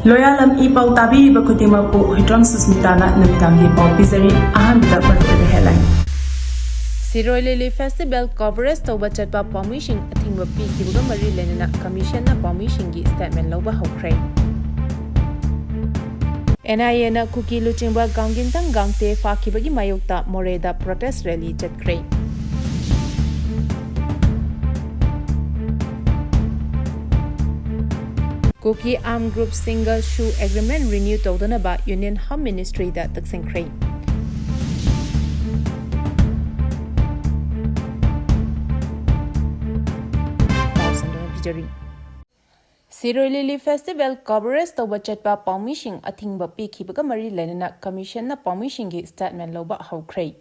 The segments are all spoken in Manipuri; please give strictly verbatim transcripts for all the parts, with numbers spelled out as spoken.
ꯂꯣꯌꯥꯂꯝ ꯏ ꯄꯥꯎ ꯇꯥꯕꯤꯔꯤꯕ ꯈꯨꯗꯤꯡꯃꯛꯄꯨ ꯍꯨꯏꯗ꯭ꯔꯣꯝ ꯁꯨꯁꯃꯤꯇꯥꯅ ꯅꯨꯃꯤꯗꯥꯡꯒꯤ ꯄꯥꯎ ꯄꯤꯖꯔꯤ꯫ ꯑꯍꯥꯟꯕꯗ ꯃꯔꯨꯑꯣꯏꯕ headline꯫ ꯁꯤꯔꯣꯏ ꯂꯤꯂꯤ festival coverage ꯇꯧꯕ ꯆꯠꯄ ꯄꯥꯎꯃꯤꯁꯤꯡ ꯑꯊꯤꯡꯕ ꯄꯤꯈꯤꯕꯒ ꯃꯔꯤ ꯂꯩꯅꯅ commission ꯅ ꯄꯥꯎꯃꯤꯁꯤꯡꯒꯤ statement ꯂꯧꯕ ꯍꯧꯈ꯭ꯔꯦ꯫ N I A ꯅ ꯀꯨꯀꯤ ꯂꯨꯆꯤꯡꯕ ꯒꯥꯡꯒꯤꯟꯇꯪ ꯒꯥꯡꯇꯦ ꯐꯥꯈꯤꯕꯒꯤ ꯃꯥꯌꯣꯛꯇ ꯃꯣꯔꯦꯗ protest rally ꯆꯠꯈ꯭ꯔꯦ꯫ ꯀꯨꯀꯤ armed group ꯁꯤꯡꯒ SoO agreement renew ꯇꯧꯗꯅꯕ Union Home Ministry ꯗ ꯇꯛꯁꯤꯟꯈ꯭ꯔꯦ꯫ ꯄꯥꯎ ꯁꯟꯗꯣꯛꯅ ꯄꯤꯖꯔꯤ꯫ ꯁꯤꯔꯣꯏ ꯂꯤꯂꯤ festival coverage ꯇꯧꯕ ꯆꯠꯄ ꯄꯥꯎꯃꯤꯁꯤꯡ ꯑꯊꯤꯡꯕ ꯄꯤꯈꯤꯕꯒ ꯃꯔꯤ ꯂꯩꯅꯅ commission ꯅ ꯄꯥꯎꯃꯤꯁꯤꯡꯒꯤ statement ꯂꯧꯕ ꯍꯧꯈ꯭ꯔꯦ꯫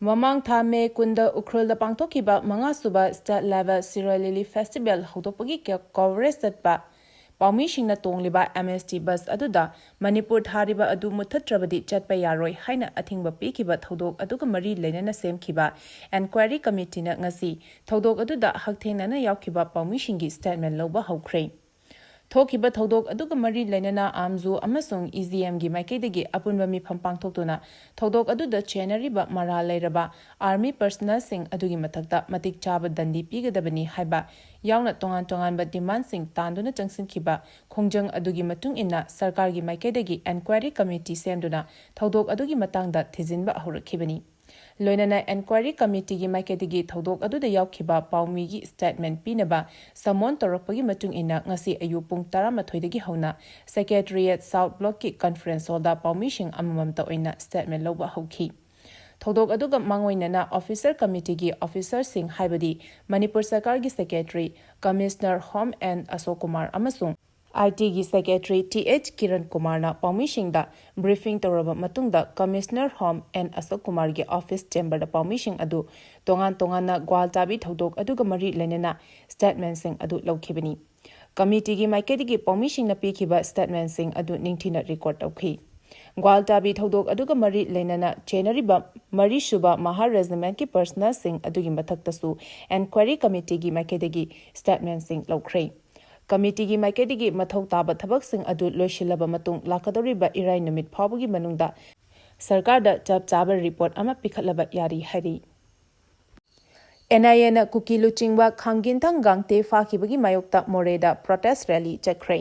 ꯃꯃꯥꯡ ꯊꯥ ꯃꯦ ꯀꯨꯟꯗ ꯎꯈ꯭ꯔꯨꯜꯗ ꯄꯥꯡꯊꯣꯛꯈꯤꯕ ꯃꯉꯥꯁꯨꯕ state level ꯁꯤꯔꯣꯏ ꯂꯤꯂꯤ festival ꯍꯧꯗꯣꯛꯄꯒꯤ ꯀ-, coverage ꯆꯠꯄ ꯄꯥꯎꯃꯤꯁꯤꯡꯅ ꯇꯣꯡꯂꯤꯕ M S T bus ꯑꯗꯨꯗ ꯃꯅꯤꯄꯨꯔ ꯊꯥꯔꯤꯕ ꯑꯗꯨ ꯃꯨꯠꯊꯠꯇ꯭ꯔꯕꯗꯤ ꯆꯠꯄ ꯌꯥꯔꯣꯏ ꯍꯥꯏꯅ ꯑꯊꯤꯡꯕ ꯄꯤꯈꯤꯕ ꯊꯧꯗꯣꯛ ꯑꯗꯨꯒ ꯃꯔꯤ ꯂꯩꯅꯅ ꯁꯦꯝꯈꯤꯕ enquiry committee ꯅ ꯉꯁꯤ ꯊꯧꯗꯣꯛ ꯑꯗꯨꯗ ꯍꯛꯊꯦꯡꯅꯅ ꯌꯥꯎꯈꯤꯕ ꯄꯥꯎꯃꯤꯁꯤꯡꯒꯤ statement ꯂꯧꯕ ꯍꯧꯈ꯭ꯔꯦ꯫ ꯊꯣꯛꯈꯤꯕ ꯊꯧꯗꯣꯛ ꯑꯗꯨꯒ ꯃꯔꯤ ꯂꯩꯅꯅ AMSU ꯑꯃꯁꯨꯡ E G M ꯒꯤ ꯃꯥꯏꯀꯩꯗꯒꯤ ꯑꯄꯨꯟꯕ ꯃꯤꯐꯝ ꯄꯥꯡꯊꯣꯛꯇꯨꯅ ꯊꯧꯗꯣꯛ ꯑꯗꯨꯗ ꯆꯦꯟꯅꯔꯤꯕ ꯃꯔꯥꯜ ꯂꯩꯔꯕ army personnel ꯁꯤꯡ ꯑꯗꯨꯒꯤ ꯃꯊꯛꯇ ꯃꯇꯤꯛ ꯆꯥꯕ ꯗꯟꯗꯤ ꯄꯤꯒꯗꯕꯅꯤ ꯍꯥꯏꯕ ꯌꯥꯎꯅ ꯇꯣꯉꯥꯟ ꯇꯣꯉꯥꯟꯕ demand ꯁꯤꯡ ꯇꯥꯟꯗꯨꯅ ꯆꯪꯁꯤꯟꯈꯤꯕ ꯈꯣꯡꯖꯪ ꯑꯗꯨꯒꯤ ꯃꯇꯨꯡ ꯏꯟꯅ ꯁꯔꯀꯥꯔꯒꯤ ꯃꯥꯏꯀꯩꯗꯒꯤ enquiry committee ꯁꯦꯝꯗꯨꯅ ꯊꯧꯗꯣꯛ ꯑꯗꯨꯒꯤ ꯃꯇꯥꯡꯗ ꯊꯤꯖꯤꯟꯕ ꯍꯧꯔꯛꯈꯤꯕꯅꯤ꯫ ꯂꯣꯏꯅꯅ enquiry committee ꯒꯤ ꯃꯥꯏꯀꯩꯗꯒꯤ ꯊꯧꯗꯣꯛ ꯑꯗꯨꯗ ꯌꯥꯎꯈꯤꯕ ꯄꯥꯎꯃꯤꯒꯤ statement ꯄꯤꯅꯕ summon ꯇꯧꯔꯛꯄꯒꯤ ꯃꯇꯨꯡ ꯏꯟꯅ ꯉꯁꯤ ꯑꯌꯨꯛ ꯄꯨꯡ ꯇꯔꯥꯃꯥꯊꯣꯏꯗꯒꯤ ꯍꯧꯅ Secretariat South Block ꯀꯤ conference hall ꯗ ꯄꯥꯎꯃꯤꯁꯤꯡ ꯑꯃꯃꯝꯇ ꯑꯣꯏꯅ statement ꯂꯧꯕ ꯍꯧꯈꯤ꯫ ꯊꯧꯗꯣꯛ ꯑꯗꯨꯒ ꯃꯥꯡꯑꯣꯏꯅꯅ officer committee ꯒꯤ officer ꯁꯤꯡ ꯍꯥꯏꯕꯗꯤ ꯃꯅꯤꯄꯨꯔ ꯁꯔꯀꯥꯔꯒꯤ Secretary, Commissioner Home N Ashok Kumar ꯑꯃꯁꯨꯡ I T ꯒꯤ Secretary T H Kiran Kumar ꯅ ꯄꯥꯎꯃꯤꯁꯤꯡꯗ briefing ꯇꯧꯔꯕ ꯃꯇꯨꯡꯗ Commissioner Home N Ashok Kumar ꯒꯤ office chamber ꯗ ꯄꯥꯎꯃꯤꯁꯤꯡ ꯑꯗꯨ ꯇꯣꯉꯥꯟ ꯇꯣꯉꯥꯟꯅ ꯒ꯭ꯋꯥꯜꯇꯥꯕꯤ ꯊꯧꯗꯣꯛ ꯑꯗꯨꯒ ꯃꯔꯤ ꯂꯩꯅꯅ statement ꯁꯤꯡ ꯑꯗꯨ ꯂꯧꯈꯤꯕꯅꯤ꯫ Committee ꯒꯤ ꯃꯥꯏꯀꯩꯗꯒꯤ ꯄꯥꯎꯃꯤꯁꯤꯡꯅ ꯄꯤꯈꯤꯕ statement ꯁꯤꯡ ꯑꯗꯨ ꯅꯤꯡꯊꯤꯅ record ꯇꯧꯈꯤ꯫ ꯒ꯭ꯋꯥꯜꯇꯥꯕꯤ ꯊꯧꯗꯣꯛ ꯑꯗꯨꯒ ꯃꯔꯤ ꯂꯩꯅꯅ ꯆꯦꯟꯅꯔꯤꯕ ꯃꯔꯤꯁꯨꯕ Mahar Regiment ꯀꯤ personnel ꯁꯤꯡ ꯑꯗꯨꯒꯤ ꯃꯊꯛꯇꯁꯨ enquiry committee ꯒꯤ ꯃꯥꯏꯀꯩꯗꯒꯤ statement ꯁꯤꯡ ꯂꯧꯈ꯭ꯔꯦ꯫ ꯀꯃꯤꯇꯤꯒꯤ ꯃꯥꯏꯀꯩꯗꯒꯤ ꯃꯊꯧ ꯇꯥꯕ ꯊꯕꯛꯁꯤꯡ ꯑꯗꯨ ꯂꯣꯏꯁꯤꯜꯂꯕ ꯃꯇꯨꯡ ꯂꯥꯛꯀꯗꯧꯔꯤꯕ ꯏꯔꯥꯏ ꯅꯨꯃꯤꯠ ꯐꯥꯎꯕꯒꯤ ꯃꯅꯨꯡꯗ ꯁꯔꯀꯥꯔꯗ ꯆꯞ ꯆꯥꯕ ꯔꯤꯄꯣꯔꯠ ꯑꯃ ꯄꯤꯈꯠꯂꯕ ꯌꯥꯔꯤ ꯍꯥꯏꯔꯤ꯫ ꯑꯦꯟ ꯑꯥꯏ ꯑꯦꯅ ꯀꯨꯀꯤ ꯂꯨꯆꯤꯡꯕ ꯈꯥꯝꯒꯤꯟꯊꯪ ꯒꯥꯡꯇꯦ ꯐꯥꯈꯤꯕꯒꯤ ꯃꯥꯌꯣꯛꯇ ꯃꯣꯔꯦꯗ ꯄ꯭ꯔꯣꯇꯦꯁ ꯔꯦꯂꯤ ꯆꯠꯈ꯭ꯔꯦ꯫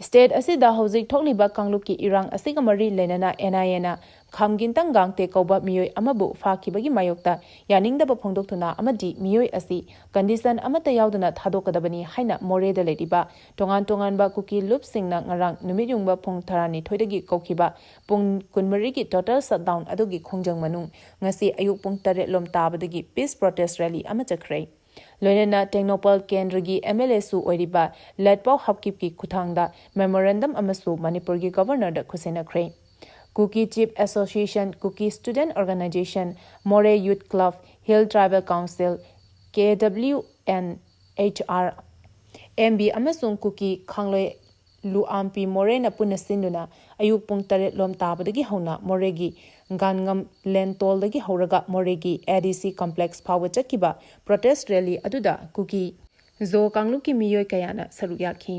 ꯁ꯭ꯇꯦꯠ ꯑꯁꯤꯗ ꯍꯧꯖꯤꯛ ꯊꯣꯛꯂꯤꯕ ꯀꯥꯡꯂꯨꯞꯀꯤ ꯏꯔꯥꯡ ꯑꯁꯤꯒ ꯃꯔꯤ ꯂꯩꯅꯅ ꯑꯦꯟ ꯑꯥꯏ ꯑꯦꯅ ꯈꯥꯝꯒꯤꯟꯊꯪ ꯒꯥꯡꯇꯦ ꯀꯧꯕ ꯃꯤꯑꯣꯏ ꯑꯃꯕꯨ ꯐꯥꯈꯤꯕꯒꯤ ꯃꯥꯌꯣꯛꯇ ꯌꯥꯅꯤꯡꯗꯕ ꯐꯣꯡꯗꯣꯛꯇꯨꯅ ꯑꯃꯗꯤ ꯃꯤꯑꯣꯏ ꯑꯁꯤ ꯀꯟꯗꯤꯁꯟ ꯑꯃꯠꯇ ꯌꯥꯎꯗꯅ ꯊꯥꯗꯣꯛꯀꯗꯕꯅꯤ ꯍꯥꯏꯅ ꯃꯣꯔꯦꯗ ꯂꯩꯔꯤꯕ ꯇꯣꯉꯥꯟ ꯇꯣꯉꯥꯟꯕ ꯀꯨꯀꯤ ꯂꯨꯞꯁꯤꯡꯅ ꯉꯔꯥꯡ ꯅꯨꯃꯤꯠꯌꯨꯡꯕ ꯄꯨꯡ ꯇꯔꯥꯅꯤꯊꯣꯏꯗꯒꯤ ꯀꯧꯈꯤꯕ ꯄꯨꯡ ꯀꯨꯟꯃꯔꯤꯒꯤ ꯇꯣꯇꯦꯜ ꯁꯠꯗꯥꯎꯟ ꯑꯗꯨꯒꯤ ꯈꯣꯡꯖꯪ ꯃꯅꯨꯡ ꯉꯁꯤ ꯑꯌꯨꯛ ꯄꯨꯡ ꯇꯔꯦꯠ ꯂꯣꯝ ꯇꯥꯕꯗꯒꯤ ꯄꯤꯁ ꯄ꯭ꯔꯣꯇꯦꯁ ꯔꯦꯂꯤ ꯑꯃ ꯆꯠꯈ꯭ꯔꯦ꯫ ꯂꯣꯏꯅꯅ ꯇꯦꯡꯅꯧꯄꯜ ꯀꯦꯟꯗ꯭ꯔꯒꯤ ꯑꯦꯝ ꯑꯦꯜ ꯑꯦꯁꯨ ꯑꯣꯏꯔꯤꯕ ꯂꯦꯠꯄꯥꯎ ꯍꯞꯀꯤꯞꯀꯤ ꯈꯨꯠꯊꯥꯡꯗ ꯃꯦꯃꯣꯔꯦꯟꯗꯝ ꯑꯃꯁꯨ ꯃꯅꯤꯄꯨꯔꯒꯤ ꯒꯚꯔꯅꯔꯗ ꯈꯨꯠꯁꯤꯟꯅꯈ꯭ꯔꯦ꯫ Kuki chief association, Kuki student organisation, Moreh youth club, hill tribal council, K W N H R, M B ꯑꯃꯁꯨꯡ ꯀꯨꯀꯤ ꯈꯥꯡꯂꯣꯏ ꯂꯨ ꯑꯥꯝꯄꯤ ꯃꯣꯔꯦꯅ ꯄꯨꯟꯅ ꯁꯤꯟꯗꯨꯅ ꯑꯌꯨꯛ ꯄꯨꯡ ꯇꯔꯦꯠ ꯂꯣꯝ ꯇꯥꯕꯗꯒꯤ ꯍꯧꯅ ꯃꯣꯔꯦꯒꯤ ꯒꯥꯟꯉꯝ ꯂꯦꯟꯇꯣꯜꯗꯒꯤ ꯍꯧꯔꯒ ꯃꯣꯔꯦꯒꯤ ꯑꯦ ꯗꯤ ꯁꯤ ꯀꯝꯄ꯭ꯂꯦꯛꯁ ꯐꯥꯎꯕ ꯆꯠꯈꯤꯕ ꯄ꯭ꯔꯣꯇꯦꯁ ꯔꯦꯂꯤ ꯑꯗꯨꯗ ꯀꯨꯀꯤ ꯖꯣ ꯀꯥꯡꯂꯨꯞꯀꯤ ꯃꯤꯑꯣꯏ ꯀꯌꯥꯅ ꯁꯔꯨꯛ ꯌꯥꯈꯤ꯫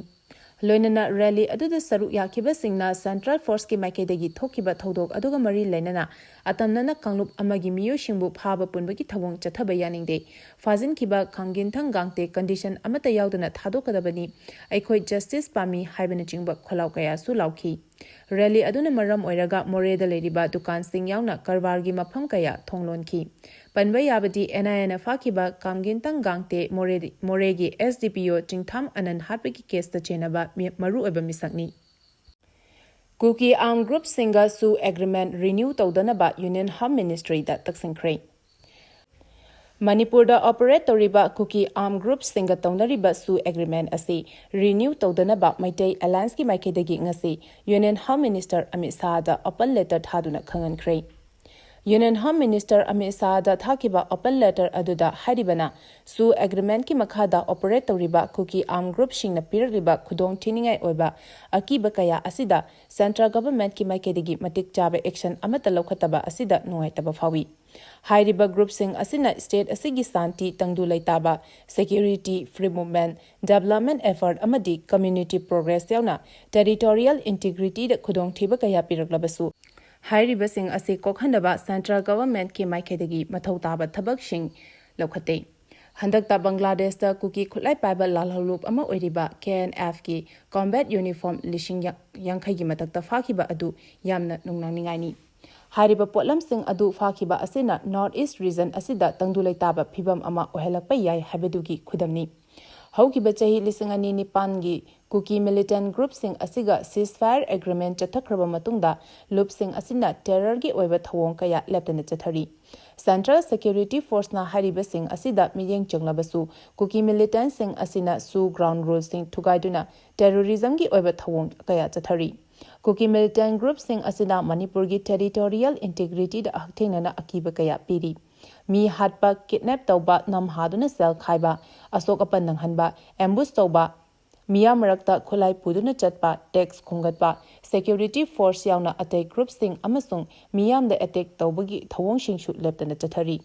ꯂꯣꯏꯅꯅ ꯔꯦꯂꯤ ꯑꯗꯨꯗ ꯁꯔꯨꯛ ꯌꯥꯈꯤꯕꯁꯤꯡꯅ ꯁꯦꯟꯇ꯭ꯔꯦꯜ ꯐꯣꯔꯁꯀꯤ ꯃꯥꯏꯀꯩꯗꯒꯤ ꯊꯣꯛꯈꯤꯕ ꯊꯧꯗꯣꯛ ꯑꯗꯨꯒ ꯃꯔꯤ ꯂꯩꯅꯅ ꯑꯇꯝꯅꯅ ꯀꯥꯡꯂꯨꯞ ꯑꯃꯒꯤ ꯃꯤꯑꯣꯏꯁꯤꯡꯕꯨ ꯐꯥꯕ ꯄꯨꯟꯕꯒꯤ ꯊꯧꯑꯣꯡ ꯆꯠꯊꯕ ꯌꯥꯅꯤꯡꯗꯦ, ꯐꯥꯖꯤꯟꯈꯤꯕ ꯈꯥꯝꯒꯤꯟꯊꯪ ꯒꯥꯡꯇꯦ ꯀꯟꯗꯤꯁꯟ ꯑꯃꯠꯇ ꯌꯥꯎꯗꯅ ꯊꯥꯗꯣꯛꯀꯗꯕꯅꯤ, ꯑꯩꯈꯣꯏ ꯖꯁꯇꯤꯁ ꯄꯥꯝꯃꯤ ꯍꯥꯏꯕꯅꯆꯤꯡꯕ ꯈꯣꯜꯂꯥꯎ ꯀꯌꯥꯁꯨ ꯂꯥꯎꯈꯤ꯫ ꯔꯦꯂꯤ ꯑꯗꯨꯅ ꯃꯔꯝ ꯑꯣꯏꯔꯒ ꯃꯣꯔꯦꯗ ꯂꯩꯔꯤꯕ ꯗꯨꯀꯥꯟꯁꯤꯡ ꯌꯥꯎꯅ ꯀꯔꯕꯥꯔꯒꯤ ꯃꯐꯝ ꯀꯌꯥ ꯊꯣꯡ ꯂꯣꯟꯈꯤ꯫ ꯄꯟꯕ ꯌꯥꯕꯗꯤ ꯑꯦꯟ ꯑꯥꯏ ꯑꯦꯅ ꯐꯥꯈꯤꯕ ꯈꯥꯝꯒꯤꯟꯊꯪ ꯒꯥꯡꯇꯦ ꯃꯣꯔꯦ-, ꯃꯣꯔꯦꯒꯤ ꯑꯦꯁ ꯗꯤ ꯄꯤ ꯑꯣ ꯆꯤꯡꯊꯥꯝ ꯑꯅꯟ ꯍꯥꯠꯄꯒꯤ ꯀꯦꯁꯇ ꯆꯦꯟꯅꯕ ꯃꯤ-, ꯃꯔꯨꯑꯣꯏꯕ ꯃꯤꯁꯛꯅꯤ꯫ ꯀꯨꯀꯤ ꯑꯥꯔꯝ ꯒ꯭ꯔꯨꯞꯁꯤꯡꯒ ꯁꯨ ꯑꯦꯒ꯭ꯔꯤꯃꯦꯟ ꯔꯤꯅ꯭ꯌꯨ ꯇꯧꯗꯅꯕ ꯌꯨꯅꯤꯌꯟ ꯍꯣꯝ ꯃꯤꯅꯤꯁꯇ꯭ꯔꯤꯗ ꯇꯛꯁꯤꯟꯈ꯭ꯔꯦ꯫ ꯃꯅꯤꯄꯨꯔꯗ ꯑꯣꯄꯔꯦꯠ ꯇꯧꯔꯤꯕ ꯀꯨꯀꯤ ꯑꯥꯔꯝ ꯒ꯭ꯔꯨꯞꯁꯤꯡꯒ ꯇꯧꯅꯔꯤꯕ ꯁꯨ ꯑꯦꯒ꯭ꯔꯤꯃꯦꯟ ꯑꯁꯤ ꯔꯤꯅ꯭ꯌꯨ ꯇꯧꯗꯅꯕ ꯃꯩꯇꯩ ꯑꯦꯂꯥꯌꯟꯁꯀꯤ ꯃꯥꯏꯀꯩꯗꯒꯤ ꯉꯁꯤ ꯌꯨꯅꯤꯌꯟ ꯍꯣꯝ ꯃꯤꯅꯤꯁꯇꯔ ꯑꯃꯤꯠ ꯁꯥꯍꯗ ꯑꯣꯄꯟ ꯂꯦꯇꯔ ꯊꯥꯗꯨꯅ ꯈꯪꯍꯟꯈ꯭ꯔꯦ꯫ Union Home Minister Amit Shahꯗ ꯊꯥꯈꯤꯕ open letter ꯑꯗꯨꯗ ꯍꯥꯏꯔꯤꯕꯅ, ꯁꯨ ꯑꯦꯒ꯭ꯔꯤꯃꯦꯟꯠꯀꯤ ꯃꯈꯥꯗ operate ꯇꯧꯔꯤꯕ ꯀꯨꯀꯤ armed groupꯁꯤꯡꯅ ꯄꯤꯔꯛꯂꯤꯕ ꯈꯨꯗꯣꯡ ꯊꯤꯅꯤꯡꯉꯥꯏ ꯑꯣꯏꯕ ꯑꯀꯤꯕ ꯀꯌꯥ ꯑꯁꯤꯗ central governmentꯀꯤ ꯃꯥꯏꯀꯩꯗꯒꯤ ꯃꯇꯤꯛ ꯆꯥꯕ action ꯑꯃꯠꯇ ꯂꯧꯈꯠꯇꯕ ꯑꯁꯤꯗ ꯅꯨꯡꯉꯥꯏꯇꯕ ꯐꯥꯎꯏ꯫ ꯍꯥꯏꯔꯤꯕ groupꯁꯤꯡ ꯑꯁꯤꯅ state ꯑꯁꯤꯒꯤ ꯁꯥꯟꯇꯤ, ꯇꯪꯗꯨ ꯂꯩꯇꯥꯕ, security, free movement, development effort ꯑꯃꯗꯤ community progress ꯌꯥꯎꯅ territorial integrityꯗ ꯈꯨꯗꯣꯡꯊꯤꯕ ꯀꯌꯥ ꯄꯤꯔꯛꯂꯕꯁꯨ, ꯍꯥꯏꯔꯤꯕꯁꯤꯡ ꯑꯁꯤ ꯀꯣꯛꯍꯟꯅꯕ central governmentꯀꯤ ꯃꯥꯏꯀꯩꯗꯒꯤ ꯃꯊꯧ ꯇꯥꯕ ꯊꯕꯛꯁꯤꯡ ꯂꯧꯈꯠꯇꯦ꯫ ꯍꯟꯗꯛꯇ ꯕꯪꯒ꯭ꯂꯥꯗꯦꯁꯇ ꯀꯨꯀꯤ ꯈꯨꯠꯂꯥꯏ ꯄꯥꯏꯕ ꯂꯥꯜꯍꯧꯂꯨꯞ ꯑꯃ ꯑꯣꯏꯔꯤꯕ KNFꯀꯤ combat uniform ꯂꯤꯁꯤꯡ ꯌꯥꯡꯈꯩꯒꯤ ꯃꯊꯛꯇ ꯐꯥꯈꯤꯕ ꯑꯗꯨ ꯌꯥꯝꯅ ꯅꯨꯡꯅꯥꯡꯅꯤꯡꯉꯥꯏꯅꯤ꯫ ꯍꯥꯏꯔꯤꯕ ꯄꯣꯠꯂꯝꯁꯤꯡ ꯑꯗꯨ ꯐꯥꯈꯤꯕ ꯑꯁꯤꯅ North East region ꯑꯁꯤꯗ ꯇꯪꯗꯨ ꯂꯩꯇꯥꯕ ꯐꯤꯕꯝ ꯑꯃ ꯑꯣꯏꯍꯜꯂꯛꯄ ꯌꯥꯏ ꯍꯥꯏꯕꯗꯨꯒꯤ ꯈꯨꯗꯝꯅꯤ꯫ ꯍꯧꯈꯤꯕ ꯆꯍꯤ ꯂꯤꯁꯤꯡ ꯑꯅꯤ ꯅꯤꯄꯥꯟꯒꯤ ꯀꯨꯀꯤ militant groupꯁꯤꯡ ꯑꯁꯤꯒ ceasefire agreement ꯆꯠꯊꯈ꯭ꯔꯕ ꯃꯇꯨꯡꯗ ꯂꯨꯞꯁꯤꯡ ꯑꯁꯤꯅ terrorꯒꯤ ꯑꯣꯏꯕ ꯊꯧꯑꯣꯡ ꯀꯌꯥ ꯂꯦꯞꯇꯅ ꯆꯠꯊꯔꯤ꯫ Central Security Forceꯅ ꯍꯥꯏꯔꯤꯕꯁꯤꯡ ꯑꯁꯤꯗ ꯃꯤꯠꯌꯦꯡ ꯆꯪꯂꯕꯁꯨ, ꯀꯨꯀꯤ militantꯁꯤꯡ ꯑꯁꯤꯅꯁꯨ ground ruleꯁꯤꯡ ꯊꯨꯒꯥꯏꯗꯨꯅ terrorismꯒꯤ ꯑꯣꯏꯕ ꯊꯧꯑꯣꯡ ꯀꯌꯥ ꯆꯠꯊꯔꯤ꯫ ꯀꯨꯀꯤ militant groupꯁꯤꯡ ꯑꯁꯤꯅ ꯃꯅꯤꯄꯨꯔꯒꯤ territorial integrityꯗ ꯍꯛꯊꯦꯡꯅꯅ ꯑꯀꯤꯕ ꯀꯌꯥ ꯄꯤꯔꯤ꯫ ꯃꯤ ꯍꯥꯠꯄ, kidnap ꯇꯧꯕ, ꯅꯝꯍꯥꯗꯨꯅ cell ꯈꯥꯏꯕ, ꯑꯁꯣꯛ ꯑꯄꯟ ꯅꯪꯍꯟꯕ, ambush ꯇꯧꯕ, ꯃꯤꯌꯥꯝ ꯃꯔꯛꯇ ꯈꯨꯠꯂꯥꯏ ꯄꯨꯗꯨꯅ ꯆꯠꯄ, tax ꯈꯣꯝꯒꯠꯄ, security force ꯌꯥꯎꯅ ꯑꯇꯩ groupꯁꯤꯡ ꯑꯃꯁꯨꯡ ꯃꯤꯌꯥꯝꯗ attack ꯇꯧꯕꯒꯤ ꯊꯧꯑꯣꯡꯁꯤꯡꯁꯨ ꯂꯦꯞꯇꯅ ꯆꯠꯊꯔꯤ꯫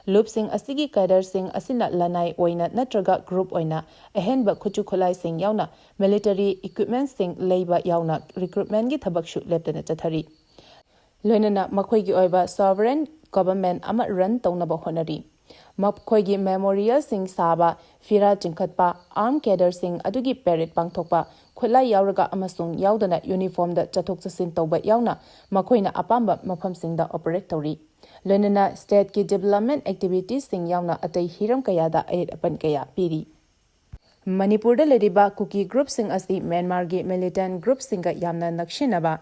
ꯂꯨꯞꯁꯤꯡ ꯑꯁꯤꯒꯤ cadreꯁꯤꯡ ꯑꯁꯤꯅ ꯂꯅꯥꯏ ꯑꯣꯏꯅ ꯅꯠꯇ꯭ꯔꯒ group ꯑꯣꯏꯅ ꯑꯍꯦꯟꯕ ꯈꯨꯠꯁꯨ ꯈꯨꯠꯂꯥꯏꯁꯤꯡ ꯌꯥꯎꯅ military equipmentꯁꯤꯡ ꯂꯩꯕ ꯌꯥꯎꯅ recruitmentꯀꯤ ꯊꯕꯛꯁꯨ ꯂꯦꯞꯇꯅ ꯆꯠꯊꯔꯤ꯫ ꯂꯣꯏꯅꯅ ꯃꯈꯣꯏꯒꯤ ꯑꯣꯏꯕ sovereign government ꯑꯃ run ꯇꯧꯅꯕ ꯍꯣꯠꯅꯔꯤ꯫ ꯃꯈꯣꯏꯒꯤ memorialꯁꯤꯡ ꯁꯥꯕ, ꯐꯤꯔꯥ ꯆꯤꯡꯈꯠꯄ, armed cadreꯁꯤꯡ ꯑꯗꯨꯒꯤ parade ꯄꯥꯡꯊꯣꯛꯄ, ꯈꯨꯠꯂꯥꯏ ꯌꯥꯎꯔꯒ ꯑꯃꯁꯨꯡ ꯌꯥꯎꯗꯅ uniformꯗ ꯆꯠꯊꯣꯛ ꯆꯠꯁꯤꯟ ꯇꯧꯕ ꯌꯥꯎꯅ ꯃꯈꯣꯏꯅ ꯑꯄꯥꯝꯕ ꯃꯐꯝꯁꯤꯡꯗ operate ꯇꯧꯔꯤ꯫ ꯂꯣꯏꯅꯅ stateꯀꯤ development activitiesꯁꯤꯡ ꯌꯥꯎꯅ ꯑꯇꯩ ꯍꯤꯔꯝ ꯀꯌꯥꯗ ꯑꯌꯦꯠ ꯑꯄꯟ ꯀꯌꯥ ꯄꯤꯔꯤ꯫ ꯃꯅꯤꯄꯨꯔꯗ ꯂꯩꯔꯤꯕ ꯀꯨꯀꯤ groupꯁꯤꯡ ꯑꯁꯤ ꯃ꯭ꯌꯥꯟꯃꯥꯔꯒꯤ militant groupꯁꯤꯡꯒ ꯌꯥꯝꯅ ꯅꯛꯁꯤꯟꯅꯕ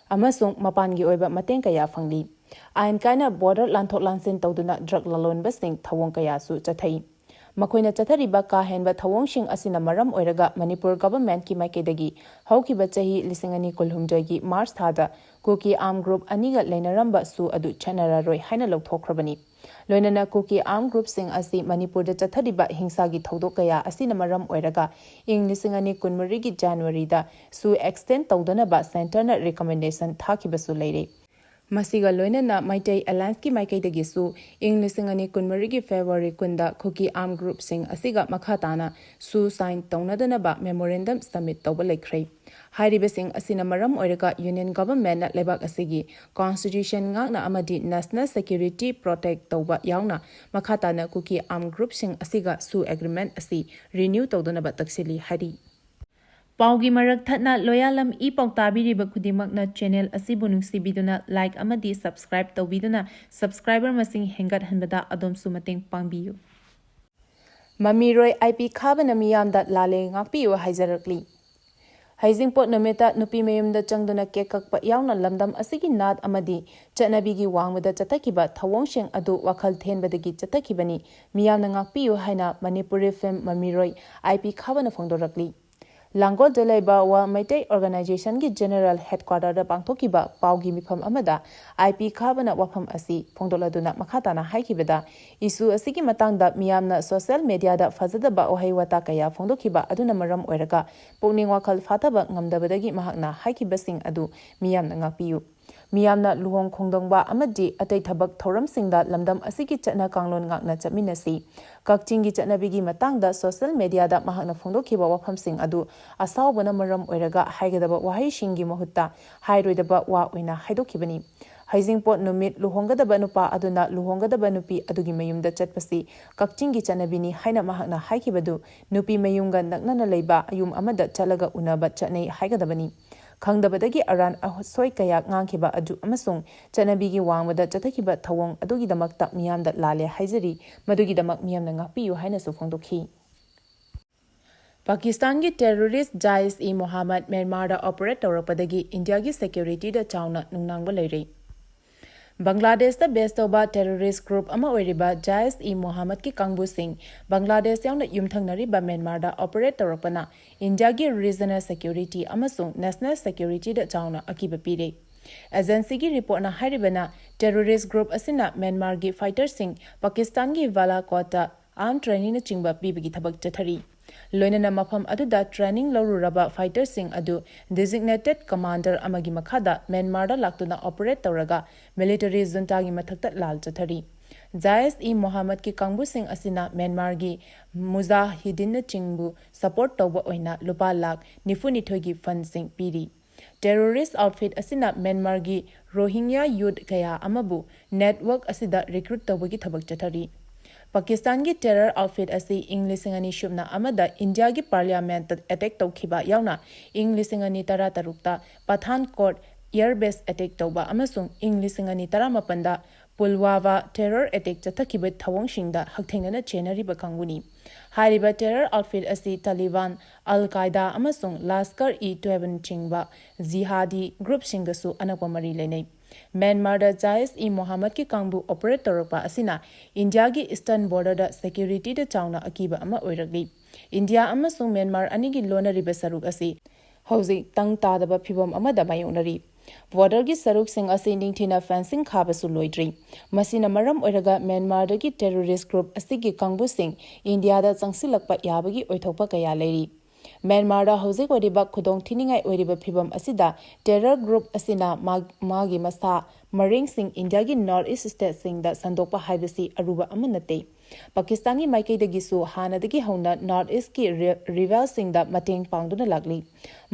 ꯑꯃꯁꯨꯡ ꯃꯄꯥꯟꯒꯤ ꯑꯣꯏꯕ ꯃꯇꯦꯡ ꯀꯌꯥ ꯐꯪꯂꯤ꯫ ꯑꯥꯏꯟ ꯀꯥꯏꯅ border ꯂꯥꯟꯊꯣꯛ ꯂꯥꯟꯁꯤꯟ ꯇꯧꯗꯨꯅ drug ꯂꯂꯣꯟꯕꯁꯤꯡ ꯊꯧꯑꯣꯡ ꯀꯌꯥꯁꯨ ꯆꯠꯊꯩ꯫ ꯃꯈꯣꯏꯅ ꯆꯠꯊꯔꯤꯕ ꯀꯥ ꯍꯦꯟꯕ ꯊꯧꯑꯣꯡꯁꯤꯡ ꯑꯁꯤꯅ ꯃꯔꯝ ꯑꯣꯏꯔꯒ ꯃꯅꯤꯄꯨꯔ governmentꯀꯤ ꯃꯥꯏꯀꯩꯗꯒꯤ ꯍꯧꯈꯤꯕ ꯆꯍꯤ ꯂꯤꯁꯤꯡ ꯑꯅꯤ ꯀꯨꯟꯍꯨꯝꯗꯣꯏꯒꯤ March ꯊꯥꯗ ꯀꯨꯀꯤ ꯑꯥꯔꯝ ꯒ꯭ꯔꯨꯞ ꯑꯅꯤꯒ ꯂꯩꯅꯔꯝꯕ ꯁꯨ ꯑꯗꯨ ꯆꯠꯅꯔꯔꯣꯏ ꯍꯥꯏꯅ ꯂꯧꯊꯣꯛꯈ꯭ꯔꯕꯅꯤ꯫ ꯂꯣꯏꯅꯅ ꯀꯨꯀꯤ ꯑꯥꯔꯝ ꯒ꯭ꯔꯨꯞꯁꯤꯡ ꯑꯁꯤ ꯃꯅꯤꯄꯨꯔꯗ ꯆꯠꯊꯔꯤꯕ ꯍꯤꯡꯁꯥꯒꯤ ꯊꯧꯗꯣꯛ ꯀꯌꯥ ꯑꯁꯤꯅ ꯃꯔꯝ ꯑꯣꯏꯔꯒ ꯏꯪ ꯂꯤꯁꯤꯡ ꯑꯅꯤ ꯀꯨꯟꯃꯔꯤꯒꯤ ꯖꯅꯋꯥꯔꯤꯗ ꯁꯨ ꯑꯦꯛꯁꯇꯦꯟ ꯇꯧꯗꯅꯕ ꯁꯦꯟꯇꯔꯅ ꯔꯤꯀꯃꯦꯟꯗꯦꯁꯟ ꯊꯥꯈꯤꯕꯁꯨ ꯂꯩꯔꯦ꯫ ꯃꯁꯤꯒ ꯂꯣꯏꯅꯅ ꯃꯩꯇꯩ ꯑꯦꯂꯥꯏꯟꯁꯀꯤ ꯃꯥꯏꯀꯩꯗꯒꯤꯁꯨ ꯏꯪ ꯂꯤꯁꯤꯡ ꯑꯅꯤ ꯀꯨꯟꯃꯔꯤꯒꯤ ꯐꯦꯕ꯭ꯔꯨꯋꯥꯔꯤ ꯀꯨꯟꯗ ꯀꯨꯀꯤ ꯑꯥꯔꯝ ꯒ꯭ꯔꯨꯞꯁꯤꯡ ꯑꯁꯤꯒ ꯃꯈꯥ ꯇꯥꯅ ꯁꯨ ꯁꯥꯏꯟ ꯇꯧꯅꯗꯅꯕ ꯃꯦꯃꯣꯔꯦꯟꯗꯝ ꯁꯕꯃꯤꯠ ꯇꯧꯕ ꯂꯩꯈ꯭ꯔꯦ꯫ ꯍꯥꯏꯔꯤꯕꯁꯤꯡ ꯑꯁꯤꯅ ꯃꯔꯝ ꯑꯣꯏꯔꯒ ꯌꯨꯅꯤꯌꯟ ꯒꯚꯔꯟꯃꯦꯟꯠꯅ ꯂꯩꯕꯥꯛ ꯑꯁꯤꯒꯤ ꯀꯣꯟꯁꯇꯤꯇ꯭ꯌꯨꯁꯟ ꯉꯥꯛꯅ ꯑꯃꯗꯤ ꯅꯦꯁꯅꯦꯜ ꯁꯦꯀ꯭ꯌꯨꯔꯤꯇꯤ ꯄ꯭ꯔꯣꯇꯦꯛ ꯇꯧꯕ ꯌꯥꯎꯅ ꯃꯈꯥ ꯇꯥꯅ ꯀꯨꯀꯤ ꯑꯥꯔꯝ ꯒ꯭ꯔꯨꯞꯁꯤꯡ ꯑꯁꯤꯒ ꯁꯨ ꯑꯦꯒ꯭ꯔꯤꯃꯦꯟꯠ ꯑꯁꯤ ꯔꯤꯅ꯭ꯌꯨ ꯇꯧꯗꯅꯕ ꯇꯛꯁꯤꯜꯂꯤ ꯍꯥꯏꯔꯤ꯫ ꯄꯥꯎꯒꯤ ꯃꯔꯛ ꯊꯠꯅ ꯂꯣꯌꯥꯂꯝ ꯏ ꯄꯥꯎ ꯇꯥꯕꯤꯔꯤꯕ ꯈꯨꯗꯤꯡꯃꯛꯅ ꯆꯦꯅꯦꯜ ꯑꯁꯤꯕꯨ ꯅꯨꯡꯁꯤꯕꯤꯗꯨꯅ ꯂꯥꯏꯛ ꯑꯃꯗꯤ ꯁꯕꯁꯀ꯭ꯔꯥꯏꯕ ꯇꯧꯕꯤꯗꯨꯅ ꯁꯕꯁꯀ꯭ꯔꯥꯏꯕꯔ ꯃꯁꯤꯡ ꯍꯦꯟꯒꯠꯍꯟꯕꯗ ꯑꯗꯣꯝꯁꯨ ꯃꯇꯦꯡ ꯄꯥꯡꯕꯤꯌꯨ꯫ ꯃꯃꯤꯔꯣꯏ ꯑꯥꯏ ꯄꯤ ꯈꯥꯕꯅ ꯃꯤꯌꯥꯝꯗ ꯂꯥꯜꯂꯦ ꯉꯥꯛꯄꯤꯌꯨ ꯍꯥꯏꯖꯔꯛꯂꯤ꯫ ꯍꯩꯖꯤꯡꯄꯣꯠ ꯅꯨꯃꯤꯠꯇ ꯅꯨꯄꯤ ꯃꯌꯨꯝꯗ ꯆꯪꯗꯨꯅ ꯀꯦꯛ ꯀꯛꯄ ꯌꯥꯎꯅ ꯂꯝꯗꯝ ꯑꯁꯤꯒꯤ ꯅꯥꯠ ꯑꯃꯗꯤ ꯆꯠꯅꯕꯤꯒꯤ ꯋꯥꯡꯃꯗ ꯆꯠꯊꯈꯤꯕ ꯊꯧꯑꯣꯡꯁꯤꯡ ꯑꯗꯨ ꯋꯥꯈꯜ ꯊꯦꯟꯕꯗꯒꯤ ꯆꯠꯊꯈꯤꯕꯅꯤ, ꯃꯤꯌꯥꯝꯅ ꯉꯥꯛꯄꯤꯌꯨ ꯍꯥꯏꯅ ꯃꯅꯤꯄꯨꯔꯤ ꯐꯤꯜꯝ ꯃꯃꯤꯔꯣꯏ ꯑꯥꯏ ꯄꯤ ꯈꯥꯕꯅ ꯐꯣꯡꯗꯣꯔꯛꯂꯤ꯫ ꯂꯥꯡꯒꯣꯜꯗ ꯂꯩꯕ ꯋꯥꯔꯜ ꯃꯩꯇꯩ ꯑꯣꯔꯒꯅꯥꯏꯖꯦꯁꯟꯒꯤ ꯖꯦꯅꯦꯔꯦꯜ ꯍꯦꯗꯀ꯭ꯋꯥꯇꯔꯗ ꯄꯥꯡꯊꯣꯛꯈꯤꯕ ꯄꯥꯎꯒꯤ ꯃꯤꯐꯝ ꯑꯃꯗ ꯑꯥꯏ ꯄꯤ ꯈꯥꯕꯅ ꯋꯥꯐꯝ ꯑꯁꯤ ꯐꯣꯡꯗꯣꯛꯂꯗꯨꯅ ꯃꯈꯥ ꯇꯥꯅ ꯍꯥꯏꯈꯤꯕꯗ, ꯏꯁꯨ ꯑꯁꯤꯒꯤ ꯃꯇꯥꯡꯗ ꯃꯤꯌꯥꯝꯅ ꯁꯣꯁꯤꯌꯦꯜ ꯃꯦꯗꯤꯌꯥꯗ ꯐꯖꯗꯕ ꯋꯥꯍꯩ ꯋꯥꯇꯥ ꯀꯌꯥ ꯐꯣꯡꯗꯣꯛꯈꯤꯕ ꯑꯗꯨꯅ ꯃꯔꯝ ꯑꯣꯏꯔꯒ ꯄꯨꯛꯅꯤꯡ ꯋꯥꯈꯜ ꯐꯥꯊꯕ ꯉꯝꯗꯕꯗꯒꯤ ꯃꯍꯥꯛꯅ ꯍꯥꯏꯈꯤꯕꯁꯤꯡ ꯑꯗꯨ ꯃꯤꯌꯥꯝꯅ ꯉꯥꯛꯄꯤꯌꯨ꯫ ꯃꯤꯌꯥꯝꯅ ꯂꯨꯍꯣꯡ ꯈꯣꯡꯗꯣꯡꯕ ꯑꯃꯗꯤ ꯑꯇꯩ ꯊꯕꯛ ꯊꯧꯔꯝꯁꯤꯡꯗ ꯂꯝꯗꯝ ꯑꯁꯤꯒꯤ ꯆꯠꯅ ꯀꯥꯡꯂꯣꯟ ꯉꯥꯛꯅ ꯆꯠꯃꯤꯟꯅꯁꯤ꯫ ꯀꯛꯆꯤꯡꯒꯤ ꯆꯠꯅꯕꯤꯒꯤ ꯃꯇꯥꯡꯗ ꯁꯣꯁꯤꯌꯦꯜ ꯃꯦꯗꯤꯌꯥꯗ ꯃꯍꯥꯛꯅ ꯐꯣꯡꯗꯣꯛꯈꯤꯕ ꯋꯥꯐꯝꯁꯤꯡ ꯑꯗꯨ ꯑꯁꯥꯎꯕꯅ ꯃꯔꯝ ꯑꯣꯏꯔꯒ ꯍꯥꯏꯒꯗꯕ ꯋꯥꯍꯩꯁꯤꯡꯒꯤ ꯃꯍꯨꯠꯇ ꯍꯥꯏꯔꯣꯏꯗꯕ ꯋꯥ ꯑꯣꯏꯅ ꯍꯥꯏꯗꯣꯛꯈꯤꯕꯅꯤ꯫ ꯍꯩꯖꯤꯡꯄꯣꯠ ꯅꯨꯃꯤꯠ ꯂꯨꯍꯣꯡꯒꯗꯕ ꯅꯨꯄꯥ ꯑꯗꯨꯅ ꯂꯨꯍꯣꯡꯒꯗꯕ ꯅꯨꯄꯤ ꯑꯗꯨꯒꯤ ꯃꯌꯨꯝꯗ ꯆꯠꯄꯁꯤ ꯀꯛꯆꯤꯡꯒꯤ ꯆꯠꯅꯕꯤꯅꯤ ꯍꯥꯏꯅ ꯃꯍꯥꯛꯅ ꯍꯥꯏꯈꯤꯕꯗꯨ ꯅꯨꯄꯤ ꯃꯌꯨꯝꯒ ꯅꯛꯅꯅ ꯂꯩꯕ ꯌꯨꯝ ꯑꯃꯗ ꯆꯠꯂꯒ ꯎꯅꯕ ꯆꯠꯅꯩ ꯍꯥꯏꯒꯗꯕꯅꯤ꯫ ꯈꯪꯗꯕꯗꯒꯤ ꯑꯔꯥꯟ ꯑꯁꯣꯏ ꯀꯌꯥ ꯉꯥꯡꯈꯤꯕ ꯑꯗꯨ ꯑꯃꯁꯨꯡ ꯆꯠꯅꯕꯤꯒꯤ ꯋꯥꯡꯃꯗ ꯆꯠꯊꯈꯤꯕ ꯊꯧꯑꯣꯡ ꯑꯗꯨꯒꯤꯗꯃꯛꯇ ꯃꯤꯌꯥꯝꯗ ꯂꯥꯜꯂꯦ ꯍꯥꯏꯖꯔꯤ, ꯃꯗꯨꯒꯤꯗꯃꯛ ꯃꯤꯌꯥꯝꯅ ꯉꯥꯛꯄꯤꯌꯨ ꯍꯥꯏꯅꯁꯨ ꯐꯣꯡꯗꯣꯛꯈꯤ꯫ ꯄꯥꯀꯤꯁꯇꯥꯟꯒꯤ ꯇꯦꯔꯣꯔꯤꯁ ꯖꯥꯏꯁ ꯏ ꯃꯣꯍꯥꯃꯗ ꯃ꯭ꯌꯥꯟꯃꯥꯔꯗ ꯑꯣꯄꯔꯦꯠ ꯇꯧꯔꯛꯄꯗꯒꯤ ꯏꯟꯗꯤꯌꯥꯒꯤ ꯁꯦꯀ꯭ꯌꯨꯔꯤꯇꯤꯗ ꯆꯥꯎꯅ ꯅꯨꯡꯅꯥꯡꯕ ꯂꯩꯔꯦ꯫ ꯕꯪꯒ꯭ꯂꯥꯗꯦꯁꯇ ꯕꯦꯁ ꯇꯧꯕ ꯇꯦꯔꯣꯔꯤꯁ ꯒ꯭ꯔꯨꯞ ꯑꯃ ꯑꯣꯏꯔꯤꯕ ꯖꯥꯏꯁ ꯏ ꯃꯣꯍꯥꯃꯗꯀꯤ ꯀꯥꯡꯕꯨꯁꯤꯡ ꯕꯪꯒ꯭ꯂꯥꯗꯦꯁ ꯌꯥꯎꯅ ꯌꯨꯝꯊꯪꯅꯔꯤꯕ ꯃ꯭ꯌꯥꯟꯃꯥꯔꯗ ꯑꯣꯄꯔꯦꯠ ꯇꯧꯔꯛꯄꯅ ꯏꯟꯗꯤꯌꯥꯒꯤ ꯔꯤꯖꯅꯦꯜ ꯁꯦꯀ꯭ꯌꯨꯔꯤꯇꯤ ꯑꯃꯁꯨꯡ ꯅꯦꯁꯅꯦꯜ ꯁꯦꯀ꯭ꯌꯨꯔꯤꯇꯤꯗ ꯆꯥꯎꯅ ꯑꯀꯤꯕ ꯄꯤꯔꯦ꯫ ꯑꯦꯖꯦꯟꯁꯤꯒꯤ ꯔꯤꯄꯣꯔꯠꯅ ꯍꯥꯏꯔꯤꯕꯅ, ꯇꯦꯔꯣꯔꯤꯁ ꯒ꯭ꯔꯨꯞ ꯑꯁꯤꯅ ꯃ꯭ꯌꯥꯟꯃꯥꯔꯒꯤ ꯐꯥꯏꯇꯔꯁꯤꯡ ꯄꯥꯀꯤꯁꯇꯥꯟꯒꯤ ꯚꯥꯂꯥꯀꯣꯠꯇ ꯑꯥꯔꯝ ꯇ꯭ꯔꯦꯅꯤꯡꯅꯆꯤꯡꯕ ꯄꯤꯕꯒꯤ ꯊꯕꯛ ꯆꯠꯊꯔꯤ꯫ ꯂꯣꯏꯅꯅ ꯃꯐꯝ ꯑꯗꯨꯗ ꯇ꯭ꯔꯦꯅꯤꯡ ꯂꯧꯔꯨꯔꯕ ꯐꯥꯏꯇꯔꯁꯤꯡ ꯑꯗꯨ ꯗꯤꯖꯤꯒꯅꯦꯇꯦꯗ ꯀꯃꯥꯟꯗꯔ ꯑꯃꯒꯤ ꯃꯈꯥꯗ ꯃ꯭ꯌꯥꯟꯃꯥꯔꯗ ꯂꯥꯛꯇꯨꯅ ꯑꯣꯄꯔꯦꯠ ꯇꯧꯔꯒ ꯃꯤꯂꯤꯇꯔꯤ ꯖꯨꯟꯇꯥꯒꯤ ꯃꯊꯛꯇ ꯂꯥꯜ ꯆꯠꯊꯔꯤ꯫ ꯖꯥꯏꯁ ꯏ ꯃꯣꯍꯥꯃꯗꯀꯤ ꯀꯥꯡꯕꯨꯁꯤꯡ ꯑꯁꯤꯅ ꯃ꯭ꯌꯥꯟꯃꯥꯔꯒꯤ ꯃꯨꯖꯥꯍꯤꯗꯤꯟꯅꯆꯤꯡꯕꯨ ꯁꯄꯣꯔꯠ ꯇꯧꯕ ꯑꯣꯏꯅ ꯂꯨꯄꯥ ꯂꯥꯈ ꯅꯤꯐꯨꯅꯤꯊꯣꯏꯒꯤ ꯐꯟꯁꯤꯡ ꯄꯤꯔꯤ꯫ ꯇꯦꯔꯣꯔꯤꯁ ꯑꯥꯎꯠꯐꯤꯠ ꯑꯁꯤꯅ ꯃ꯭ꯌꯥꯟꯃꯥꯔꯒꯤ ꯔꯣꯍꯤꯡꯌꯥ ꯌꯨꯠ ꯀꯌꯥ ꯑꯃꯕꯨ ꯅꯦꯠꯋꯔꯛ ꯑꯁꯤꯗ ꯔꯤꯀ꯭ꯔꯨꯠ ꯇꯧꯕꯒꯤ ꯊꯕꯛ ꯆꯠꯊꯔꯤ꯫ ꯄꯥꯀꯤꯁꯇꯥꯟꯒꯤ ꯇꯦꯔꯔ ꯑꯥꯎꯠꯐꯤꯠ ꯑꯁꯤ ꯏꯪ ꯂꯤꯁꯤꯡ ꯑꯅꯤ ꯁꯨꯞꯅ ꯑꯃꯗ ꯏꯟꯗꯤꯌꯥꯒꯤ ꯄꯥꯔꯂꯤꯌꯥꯃꯦꯟꯇ ꯑꯦꯇꯦꯛ ꯇꯧꯈꯤꯕ ꯌꯥꯎꯅ ꯏꯪ ꯂꯤꯁꯤꯡ ꯑꯅꯤ ꯇꯔꯥꯇꯔꯨꯛꯇ ꯄꯊꯥꯟꯀꯣꯠ ꯑꯦꯌꯔꯕꯦꯁ ꯑꯦꯇꯦꯛ ꯇꯧꯕ ꯑꯃꯁꯨꯡ ꯏꯪ ꯂꯤꯁꯤꯡ ꯑꯅꯤ ꯇꯔꯥꯃꯥꯄꯟꯗ ꯄꯨꯜꯋꯥꯃꯥ ꯇꯦꯔꯔ ꯑꯦꯇꯦꯛ ꯆꯠꯊꯈꯤꯕ ꯊꯧꯑꯣꯡꯁꯤꯡꯗ ꯍꯛꯊꯦꯡꯅꯅ ꯆꯦꯟꯅꯔꯤꯕ ꯀꯥꯡꯕꯨꯅꯤ꯫ ꯍꯥꯏꯔꯤꯕ ꯇꯦꯔꯔ ꯑꯥꯎꯠꯐꯤꯠ ꯑꯁꯤ ꯇꯥꯂꯤꯕꯥꯟ, ꯑꯜ ꯀꯥꯏꯗꯥ ꯑꯃꯁꯨꯡ ꯂꯥꯁꯀꯔ ꯏ ꯇꯣꯏꯕꯅꯆꯤꯡꯕ ꯖꯤꯍꯥꯗꯤ ꯒ꯭ꯔꯨꯞꯁꯤꯡꯒꯁꯨ ꯑꯅꯛꯄ ꯃꯔꯤ ꯂꯩꯅꯩ꯫ ꯃ꯭ꯌꯥꯟꯃꯥꯔꯗ ꯖꯥꯏꯁ ꯏ ꯃꯣꯍꯥꯃꯗꯀꯤ ꯀꯥꯡꯕꯨ ꯑꯣꯄꯔꯦꯠ ꯇꯧꯔꯛꯄ ꯑꯁꯤꯅ ꯏꯟꯗꯤꯌꯥꯒꯤ ꯏꯁꯇꯔꯟ ꯕꯣꯔꯗꯔꯗ ꯁꯦꯀ꯭ꯌꯨꯔꯤꯇꯤꯗ ꯆꯥꯎꯅ ꯑꯀꯤꯕ ꯑꯃ ꯑꯣꯏꯔꯛꯂꯤ꯫ ꯏꯟꯗꯤꯌꯥ ꯑꯃꯁꯨꯡ ꯃ꯭ꯌꯥꯟꯃꯥꯔ ꯑꯅꯤꯒꯤ ꯂꯣꯟꯅꯔꯤꯕ ꯁꯔꯨꯛ ꯑꯁꯤ ꯍꯧꯖꯤꯛ ꯇꯪ ꯇꯥꯗꯕ ꯐꯤꯚꯝ ꯑꯃꯗ ꯃꯥꯌꯣꯛꯅꯔꯤ꯫ ꯕꯣꯔꯗꯔꯒꯤ ꯁꯔꯨꯛꯁꯤꯡ ꯑꯁꯤ ꯅꯤꯡꯊꯤꯅ ꯐꯦꯟꯁꯤꯡ ꯈꯥꯕꯁꯨ ꯂꯣꯏꯗ꯭ꯔꯤ꯫ ꯃꯁꯤꯅ ꯃꯔꯝ ꯑꯣꯏꯔꯒ ꯃ꯭ꯌꯥꯟꯃꯥꯔꯗꯒꯤ ꯇꯦꯔꯣꯔꯤꯁ ꯒ꯭ꯔꯨꯞ ꯑꯁꯤꯒꯤ ꯀꯥꯡꯕꯨꯁꯤꯡ ꯏꯟꯗꯤꯌꯥꯗ ꯆꯪꯁꯤꯜꯂꯛꯄ ꯌꯥꯕꯒꯤ ꯑꯣꯏꯊꯣꯛꯄ ꯀꯌꯥ ꯂꯩꯔꯤ꯫ ꯃ꯭ꯌꯥꯟꯃꯥꯔꯗ ꯍꯧꯖꯤꯛ ꯑꯣꯏꯔꯤꯕ ꯈꯨꯗꯣꯡ ꯊꯤꯅꯤꯡꯉꯥꯏ ꯑꯣꯏꯔꯤꯕ ꯐꯤꯚꯝ ꯑꯁꯤꯗ ꯇꯦꯔꯔ ꯒ꯭ꯔꯨꯞ ꯑꯁꯤꯅ ꯃꯥ-, ꯃꯥꯒꯤ ꯃꯁꯥ ꯃꯔꯦꯡꯁꯤꯡ ꯏꯟꯗꯤꯌꯥꯒꯤ ꯅꯣꯔꯠ ꯏꯁ ꯁ꯭ꯇꯦꯠꯁꯤꯡꯗ ꯁꯟꯗꯣꯛꯄ ꯍꯥꯏꯕꯁꯤ ꯑꯔꯨꯕ ꯑꯃ ꯅꯠꯇꯦ꯫ ꯄꯥꯀꯤꯁꯇꯥꯟꯒꯤ ꯃꯥꯏꯀꯩꯗꯒꯤꯁꯨ ꯍꯥꯟꯅꯗꯒꯤ ꯍꯧꯅ ꯅꯣꯔꯠ ꯏꯁꯀꯤ ꯔꯤ-, ꯔꯤꯕꯦꯜꯁꯤꯡꯗ ꯃꯇꯦꯡ ꯄꯥꯡꯗꯨꯅ ꯂꯥꯛꯂꯤ꯫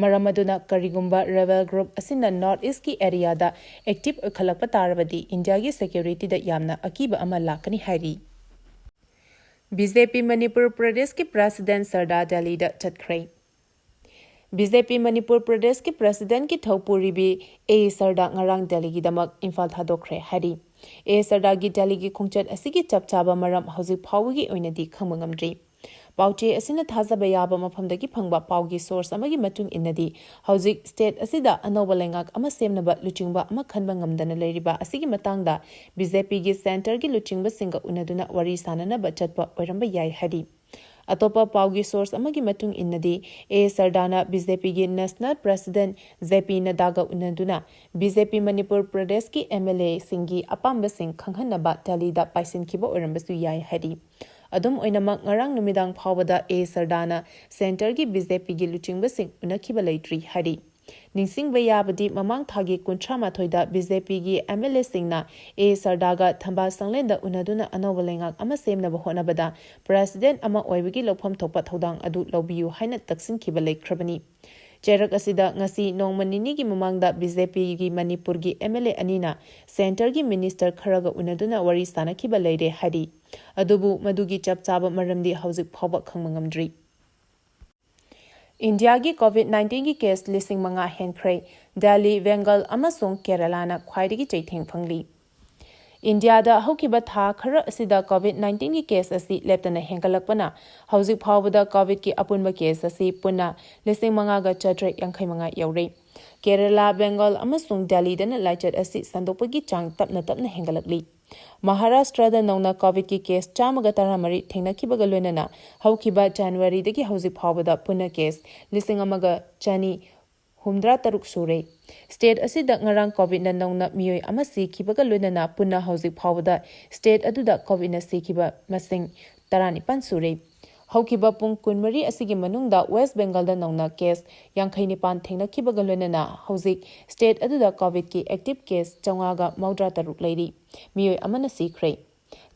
ꯃꯔꯝ ꯑꯗꯨꯅ ꯀꯔꯤꯒꯨꯝꯕ ꯔꯦꯕꯦꯜ ꯒ꯭ꯔꯨꯞ ꯑꯁꯤꯅ ꯅꯣꯔꯠ ꯏꯁꯀꯤ ꯑꯦꯔꯤꯌꯥꯗ ꯑꯦꯛꯇꯤꯚ ꯑꯣꯏꯈꯠꯂꯛꯄ ꯇꯥꯔꯕꯗꯤ ꯏꯟꯗꯤꯌꯥꯒꯤ ꯁꯦꯀ꯭ꯌꯨꯔꯤꯇꯤꯗ ꯌꯥꯝꯅ ꯑꯀꯤꯕ ꯑꯃ ꯂꯥꯛꯀꯅꯤ ꯍꯥꯏꯔꯤ꯫ ꯕꯤ ꯖꯦ ꯄꯤ ꯃꯅꯤꯄꯨꯔ ꯄ꯭ꯔꯗꯦꯁꯀꯤ ꯄ꯭ꯔꯦꯁꯤꯗꯦꯟ ꯁꯔꯗꯥ ꯗꯦꯜꯂꯤꯗ ꯆꯠꯈ꯭ꯔꯦ꯫ ꯕꯤ ꯖꯦ ꯄꯤ ꯃꯅꯤꯄꯨꯔ ꯄ꯭ꯔꯗꯦꯁꯀꯤ ꯄ꯭ꯔꯦꯁꯤꯗꯦꯟꯠꯀꯤ ꯊꯧꯄꯨꯔꯤꯕꯤ ꯑꯦ ꯁꯔꯗꯥ ꯉꯔꯥꯡ ꯗꯦꯜꯂꯤꯒꯤꯗꯃꯛ ꯏꯝꯐꯥꯜ ꯊꯥꯗꯣꯛꯈ꯭ꯔꯦ ꯍꯥꯏꯔꯤ꯫ ꯑꯦ ꯁꯔꯗꯥꯒꯤ ꯗꯦꯜꯂꯤꯒꯤ ꯈꯣꯡꯆꯠ ꯑꯁꯤꯒꯤ ꯆꯞ ꯆꯥꯕ ꯃꯔꯝ ꯍꯧꯖꯤꯛ ꯐꯥꯎꯕꯒꯤ ꯑꯣꯏꯅꯗꯤ ꯈꯪꯕ ꯉꯝꯗ꯭ꯔꯤ꯫ ꯄꯥꯎꯆꯦ ꯑꯁꯤꯅ ꯊꯥꯖꯕ ꯌꯥꯕ ꯃꯐꯝꯗꯒꯤ ꯐꯪꯕ ꯄꯥꯎꯒꯤ ꯁꯣꯔꯁ ꯑꯃꯒꯤ ꯃꯇꯨꯡ ꯏꯟꯅꯗꯤ, ꯍꯧꯖꯤꯛ ꯁ꯭ꯇꯦꯠ ꯑꯁꯤꯗ ꯑꯅꯧꯕ ꯂꯩꯉꯥꯛ ꯑꯃ ꯁꯦꯝꯅꯕ ꯂꯨꯆꯤꯡꯕ ꯑꯃ ꯈꯟꯕ ꯉꯝꯗꯅ ꯂꯩꯔꯤꯕ ꯑꯁꯤꯒꯤ ꯃꯇꯥꯡꯗ ꯕꯤ ꯖꯦ ꯄꯤꯒꯤ ꯁꯦꯟꯇꯔꯒꯤ ꯂꯨꯆꯤꯡꯕꯁꯤꯡꯒ ꯎꯅꯗꯨꯅ ꯋꯥꯔꯤ ꯁꯥꯅꯅꯕ ꯆꯠꯄ ꯑꯣꯏꯔꯝꯕ ꯌꯥꯏ ꯍꯥꯏꯔꯤ꯫ ꯑꯇꯣꯞꯄ ꯄꯥꯎꯒꯤ source ꯑꯃꯒꯤ ꯃꯇꯨꯡ ꯏꯟꯅꯗꯤ, ꯑꯦ ꯁꯔꯗꯥꯅ ꯕꯤ ꯖꯦ ꯄꯤꯒꯤ national president ꯖꯦ ꯄꯤ ꯅꯗꯥꯒ ꯎꯅꯗꯨꯅ ꯕꯤ ꯖꯦ ꯄꯤ ꯃꯅꯤꯄꯨꯔ ꯄ꯭ꯔꯗꯦꯁꯀꯤ ꯑꯦꯝ ꯑꯦꯜ ꯑꯦꯁꯤꯡꯒꯤ ꯑꯄꯥꯝꯕꯁꯤꯡ ꯈꯪꯍꯟꯅꯕ ꯗꯦꯜꯂꯤꯗ ꯄꯥꯏꯁꯤꯟꯈꯤꯕ ꯑꯣꯏꯔꯝꯕꯁꯨ ꯌꯥꯏ ꯍꯥꯏꯔꯤ꯫ ꯑꯗꯨꯝ ꯑꯣꯏꯅꯃꯛ, ꯉꯔꯥꯡ ꯅꯨꯃꯤꯗꯥꯡ ꯐꯥꯎꯕꯗ ꯑꯦ ꯁꯔꯗꯥꯅ centreꯒꯤ ꯕꯤ ꯖꯦ ꯄꯤꯒꯤ ꯂꯨꯆꯤꯡꯕꯁꯤꯡ ꯎꯅꯈꯤꯕ ꯂꯩꯇ꯭ꯔꯤ ꯍꯥꯏꯔꯤ꯫ ꯅꯤꯡꯁꯤꯡꯕ ꯌꯥꯕꯗꯤ, ꯃꯃꯥꯡ ꯊꯥꯒꯤ ꯀꯨꯟꯊ꯭ꯔꯥ ꯃꯥꯊꯣꯏꯗ ꯕꯤ ꯖꯦ ꯄꯤꯒꯤ ꯑꯦꯝ ꯑꯦꯜ ꯑꯦꯁꯤꯡꯅ ꯑꯦ ꯁꯔꯗꯥꯒ ꯊꯝꯕꯥꯜ ꯁꯪꯂꯦꯟꯗ ꯎꯅꯗꯨꯅ ꯑꯅꯧꯕ ꯂꯩꯉꯥꯛ ꯑꯃ ꯁꯦꯝꯅꯕ ꯍꯣꯠꯅꯕꯗ president ꯑꯃ ꯑꯣꯏꯕꯒꯤ ꯂꯧꯐꯝ ꯊꯣꯛꯄ ꯊꯧꯗꯥꯡ ꯑꯗꯨ ꯂꯧꯕꯤꯌꯨ ꯍꯥꯏꯅ ꯇꯛꯁꯤꯟꯈꯤꯕ ꯂꯩꯈ꯭ꯔꯕꯅꯤ꯫ ꯆꯩꯔꯛ ꯑꯁꯤꯗ ꯉꯁꯤ ꯅꯣꯡꯃ ꯅꯤꯅꯤꯒꯤ ꯃꯃꯥꯡꯗ ꯕꯤ ꯖꯦ ꯄꯤꯒꯤ ꯃꯅꯤꯄꯨꯔꯒꯤ ꯑꯦꯝ ꯑꯦꯜ ꯑꯦ ꯑꯅꯤꯅ centreꯒꯤ minister ꯈꯔꯒ ꯎꯅꯗꯨꯅ ꯋꯥꯔꯤ ꯁꯥꯅꯈꯤꯕ ꯂꯩꯔꯦ ꯍꯥꯏꯔꯤ꯫ ꯑꯗꯨꯕꯨ ꯃꯗꯨꯒꯤ ꯆꯞ ꯆꯥꯕ ꯃꯔꯝꯗꯤ ꯍꯧꯖꯤꯛ ꯐꯥꯎꯕ ꯈꯪꯕ ꯉꯝꯗ꯭ꯔꯤ꯫ ꯏꯟꯗꯤꯌꯥꯒꯤ COVID nineteenꯒꯤ case ꯂꯤꯁꯤꯡ ꯃꯉꯥ ꯍꯦꯟꯈ꯭ꯔꯦ꯫ ꯗꯦꯜꯂꯤ, ꯕꯦꯡꯒꯜ ꯑꯃꯁꯨꯡ ꯀꯦꯔꯂꯥꯅ ꯈ꯭ꯋꯥꯏꯗꯒꯤ ꯆꯩꯊꯦꯡ ꯐꯪꯂꯤ꯫ ꯏꯟꯗꯤꯌꯥꯗ ꯍꯧꯈꯤꯕ ꯊꯥ ꯈꯔ ꯑꯁꯤꯗ COVID nineteenꯒꯤ case ꯑꯁꯤ ꯂꯦꯞꯇꯅ ꯍꯦꯟꯒꯠꯂꯛꯄꯅ ꯍꯧꯖꯤꯛ ꯐꯥꯎꯕꯗ COVIDꯀꯤ ꯑꯄꯨꯟꯕ case ꯑꯁꯤ ꯄꯨꯟꯅ ꯂꯤꯁꯤꯡ ꯃꯉꯥꯒ ꯆꯥꯇ꯭ꯔꯦꯠ ꯌꯥꯡꯈꯩ ꯃꯉꯥ ꯌꯧꯔꯦ꯫ ꯀꯦꯔꯂꯥ, ꯕꯦꯡꯒꯜ ꯑꯃꯁꯨꯡ ꯗꯦꯜꯂꯤꯗꯅ ꯂꯥꯏꯆꯠ ꯑꯁꯤ ꯁꯟꯗꯣꯛꯄꯒꯤ ꯆꯥꯡ ꯇꯞꯅ ꯇꯞꯅ ꯍꯦꯟꯒꯠꯂꯛꯂꯤ꯫ ꯃꯍꯥꯔꯥꯁꯇ꯭ꯔꯗ ꯅꯧꯅ COVIDꯀꯤ case ꯆꯥꯝꯃꯒ ꯇꯔꯥꯃꯔꯤ ꯊꯦꯡꯅꯈꯤꯕꯒ ꯂꯣꯏꯅꯅ ꯍꯧꯈꯤꯕ ꯖꯅꯋꯥꯔꯤꯗꯒꯤ ꯍꯧꯖꯤꯛ ꯐꯥꯎꯕꯗ ꯄꯨꯟꯅ case ꯂꯤꯁꯤꯡ ꯑꯃꯒ ꯆꯅꯤ ꯍꯨꯝꯗ꯭ꯔꯥ ꯇꯔꯨꯛ ꯁꯨꯔꯦ꯫ State ꯑꯁꯤꯗ ꯉꯔꯥꯡ COVIDꯅ ꯅꯧꯅ ꯃꯤꯑꯣꯏ ꯑꯃ ꯁꯤꯈꯤꯕꯒ ꯂꯣꯏꯅꯅ ꯄꯨꯟꯅ ꯍꯧꯖꯤꯛ ꯐꯥꯎꯕꯗ state ꯑꯗꯨꯗ COVIDꯅ ꯁꯤꯈꯤꯕ ꯃꯁꯤꯡ ꯇꯔꯥꯅꯤꯄꯥꯟ ꯁꯨꯔꯦ꯫ ꯍꯧꯈꯤꯕ ꯄꯨꯡ ꯀꯨꯟꯃꯔꯤ ꯑꯁꯤꯒꯤ ꯃꯅꯨꯡꯗ West Bengalꯗ ꯅꯧꯅ case ꯌꯥꯡꯈꯩ ꯅꯤꯄꯥꯟ ꯊꯦꯡꯅꯈꯤꯕꯒ ꯂꯣꯏꯅꯅ ꯍꯧꯖꯤꯛ state ꯑꯗꯨꯗ COVIDꯀꯤ active case ꯆꯥꯝꯃꯉꯥꯒ ꯃꯧꯗ꯭ꯔꯥ ꯇꯔꯨꯛ ꯂꯩꯔꯤ꯫ ꯃꯤꯑꯣꯏ ꯑꯃꯅ ꯁꯤꯈ꯭ꯔꯦ꯫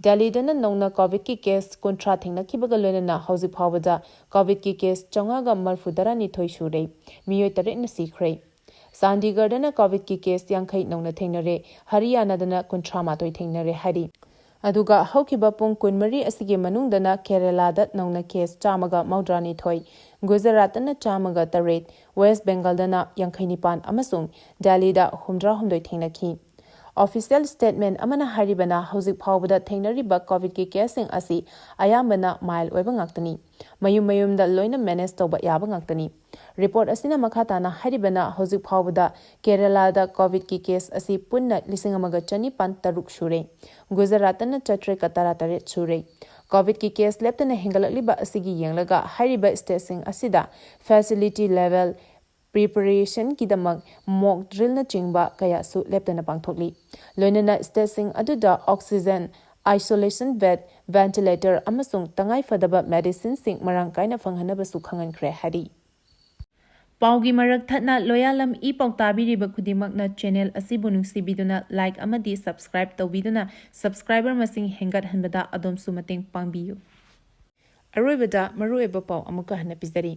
ꯗꯦꯜꯂꯤꯗꯅ ꯅꯧꯅ COVIDꯀꯤ case ꯀꯨꯟꯊ꯭ꯔꯥ ꯊꯦꯡꯅꯈꯤꯕꯒ ꯂꯣꯏꯅꯅ ꯍꯧꯖꯤꯛ ꯐꯥꯎꯕꯗ COVIDꯀꯤ case ꯆꯥꯝꯃꯉꯥꯒ ꯃꯔꯤꯐꯨ ꯇꯔꯥꯅꯤꯊꯣꯏ ꯁꯨꯔꯦ꯫ ꯃꯤꯑꯣꯏ ꯇꯔꯦꯠꯅ ꯁꯤꯈ꯭ꯔꯦ꯫ ꯆꯥꯟꯗꯤꯒꯔꯗꯅ COVIDꯀꯤ case ꯌꯥꯡꯈꯩ ꯅꯧꯅ ꯊꯦꯡꯅꯔꯦ꯫ ꯍꯔꯤꯌꯥꯅꯥꯗꯅ ꯀꯨꯟꯊ꯭ꯔꯥ ꯃꯥꯊꯣꯏ ꯊꯦꯡꯅꯔꯦ ꯍꯥꯏꯔꯤ꯫ ꯑꯗꯨꯒ ꯍꯧꯈꯤꯕ ꯄꯨꯡ ꯀꯨꯟꯃꯔꯤ ꯑꯁꯤꯒꯤ ꯃꯅꯨꯡꯗꯅ ꯀꯦꯔꯂꯥꯗ ꯅꯧꯅ case ꯆꯥꯝꯃꯒ ꯃꯧꯗ꯭ꯔꯥꯅꯤꯊꯣꯏ, ꯒꯨꯖꯔꯥꯠꯇꯅ ꯆꯥꯝꯃꯒ ꯇꯔꯦꯠ, West Bengalꯗꯅ ꯌꯥꯡꯈꯩ ꯅꯤꯄꯥꯟ ꯑꯃꯁꯨꯡ ꯗꯦꯜꯂꯤꯗ ꯍꯨꯝꯗ꯭ꯔꯥ ꯍꯨꯝꯗꯣꯏ ꯊꯦꯡꯅꯈꯤ꯫ Official statement ꯑꯃꯅ ꯍꯥꯏꯔꯤꯕꯅ ꯍꯧꯖꯤꯛ ꯐꯥꯎꯕꯗ ꯊꯦꯡꯅꯔꯤꯕ COVIDꯀꯤ caseꯁꯤꯡ ꯑꯁꯤ ꯑꯌꯥꯝꯕꯅ mild ꯑꯣꯏꯕ ꯉꯥꯛꯇꯅꯤ꯫ ꯃꯌꯨꯝ ꯃꯌꯨꯝꯗ ꯂꯣꯏꯅ manage ꯇꯧꯕ ꯌꯥꯕ ꯉꯥꯛꯇꯅꯤ꯫ Report ꯑꯁꯤꯅ ꯃꯈꯥ ꯇꯥꯅ ꯍꯥꯏꯔꯤꯕꯅ ꯍꯧꯖꯤꯛ ꯐꯥꯎꯕꯗ ꯀꯦꯔꯂꯥꯗ COVIDꯀꯤ case ꯑꯁꯤ ꯄꯨꯟꯅ ꯂꯤꯁꯤꯡ ꯑꯃꯒ ꯆꯅꯤꯄꯥꯟ ꯇꯔꯨꯛ ꯁꯨꯔꯦ꯫ ꯒꯨꯖꯔꯥꯠꯇꯅ ꯆꯥꯇ꯭ꯔꯦꯠꯀ ꯇꯔꯥꯇꯔꯦꯠ ꯁꯨꯔꯦ꯫ ꯀꯣꯚꯤꯗꯀꯤ ꯀꯦꯁ ꯂꯦꯞꯇꯅ ꯍꯦꯟꯒꯠꯂꯛꯂꯤꯕ ꯑꯁꯤꯒꯤ ꯌꯦꯡꯂꯒ ꯍꯥꯏꯔꯤꯕ ꯁ꯭ꯇꯦꯠꯁꯤꯡ ꯑꯁꯤꯗ ꯐꯦꯁꯤꯂꯤꯇꯤ ꯂꯦꯚꯦꯜ ꯄ꯭ꯔꯤꯄꯦꯔꯦꯁꯟꯒꯤꯗꯃꯛ ꯃꯣꯛ ꯗ꯭ꯔꯤꯜꯅꯆꯤꯡꯕ ꯀꯌꯥꯁꯨ ꯂꯦꯞꯇꯅ ꯄꯥꯡꯊꯣꯛꯂꯤ꯫ ꯂꯣꯏꯅꯅ ꯁ꯭ꯇꯦꯠꯁꯤꯡ ꯑꯗꯨꯗ ꯑꯣꯛꯁꯤꯖꯦꯟ, ꯑꯥꯏꯁꯣꯂꯦꯁꯟ ꯕꯦꯗ, ꯚꯦꯟꯇꯤꯂꯦꯇꯔ ꯑꯃꯁꯨꯡ ꯇꯉꯥꯏ ꯐꯗꯕ ꯃꯦꯗꯤꯁꯤꯟꯁꯤꯡ ꯃꯔꯥꯡ ꯀꯥꯏꯅ ꯐꯪꯍꯟꯅꯕꯁꯨ ꯈꯪꯍꯟꯈ꯭ꯔꯦ ꯍꯥꯏꯔꯤ꯫ ꯄꯥꯎꯒꯤ ꯃꯔꯛ ꯊꯠꯅ ꯂꯣꯌꯥꯂꯝ ꯏ ꯄꯥꯎ ꯇꯥꯕꯤꯔꯤꯕ ꯈꯨꯗꯤꯡꯃꯛꯅ ꯆꯦꯅꯦꯜ ꯑꯁꯤꯕꯨ ꯅꯨꯡꯁꯤꯕꯤꯗꯨꯅ ꯂꯥꯏꯛ ꯑꯃꯗꯤ ꯁꯕꯁꯀ꯭ꯔꯥꯏꯕ ꯇꯧꯕꯤꯗꯨꯅ ꯁꯕꯁꯀ꯭ꯔꯥꯏꯕꯔ ꯃꯁꯤꯡ ꯍꯦꯟꯒꯠꯍꯟꯕꯗ ꯑꯗꯣꯝꯁꯨ ꯃꯇꯦꯡ ꯄꯥꯡꯕꯤꯌꯨ꯫ ꯑꯔꯣꯏꯕꯗ ꯃꯔꯨꯑꯣꯏꯕ ꯄꯥꯎ ꯑꯃꯨꯛꯀ ꯍꯟꯅ ꯄꯤꯖꯔꯤ꯫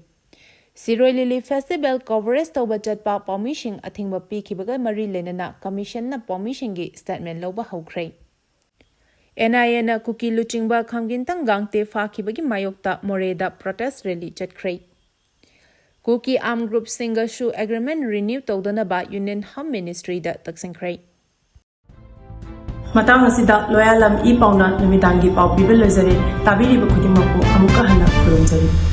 ꯁꯤꯔꯣꯏ ꯂꯤꯂꯤ ꯐꯦꯁꯇꯤꯚꯦꯜ ꯀꯣꯚꯔꯦꯖ ꯇꯧꯕ ꯆꯠꯄ ꯄꯥꯎꯃꯤꯁꯤꯡ ꯑꯊꯤꯡꯕ ꯄꯤꯈꯤꯕꯒ ꯃꯔꯤ ꯂꯩꯅꯅ ꯀꯃꯤꯁꯟꯅ ꯄꯥꯎꯃꯤꯁꯤꯡꯒꯤ ꯁ꯭ꯇꯦꯠꯃꯦꯟ ꯂꯧꯕ ꯍꯧꯈ꯭ꯔꯦ꯫ ꯑꯦꯟ ꯑꯥꯏ ꯑꯦꯅ ꯀꯨꯀꯤ ꯂꯨꯆꯤꯡꯕ ꯈꯝꯒꯤꯟꯇꯪ ꯒꯥꯡꯇꯦ ꯐꯥꯈꯤꯕꯒꯤ ꯃꯥꯌꯣꯛꯇ ꯃꯣꯔꯦꯗ ꯄ꯭ꯔꯣꯇꯦꯁ ꯔꯦꯂꯤ ꯆꯠꯈ꯭ꯔꯦ꯫ ꯀꯨꯀꯤ ꯑꯥꯔꯝ ꯒ꯭ꯔꯨꯞꯁꯤꯡꯒꯁꯨ ꯑꯦꯒ꯭ꯔꯤꯃꯦꯟ ꯔꯤꯅ꯭ꯌꯨ ꯇꯧꯗꯅꯕ ꯌꯨꯅꯤꯌꯟ ꯍꯣꯝ ꯃꯤꯅꯤꯁꯇ꯭ꯔꯤꯗ ꯇꯛꯁꯤꯟꯈ꯭ꯔꯦ꯫ ꯃꯇꯥꯡ ꯑꯁꯤꯗ ꯂꯣꯌꯥꯂꯝ ꯏ ꯄꯥꯎꯅ ꯅꯨꯃꯤꯗꯥꯡꯒꯤ ꯄꯥꯎ ꯄꯤꯕ ꯂꯣꯏꯖꯔꯦ꯫ ꯇꯥꯕꯤꯔꯤꯕ ꯈꯨꯗꯤꯡꯃꯛꯄꯨ ꯑꯃꯨꯛꯀ ꯍꯟꯅ ꯈꯨꯔꯨꯝꯖꯔꯤ꯫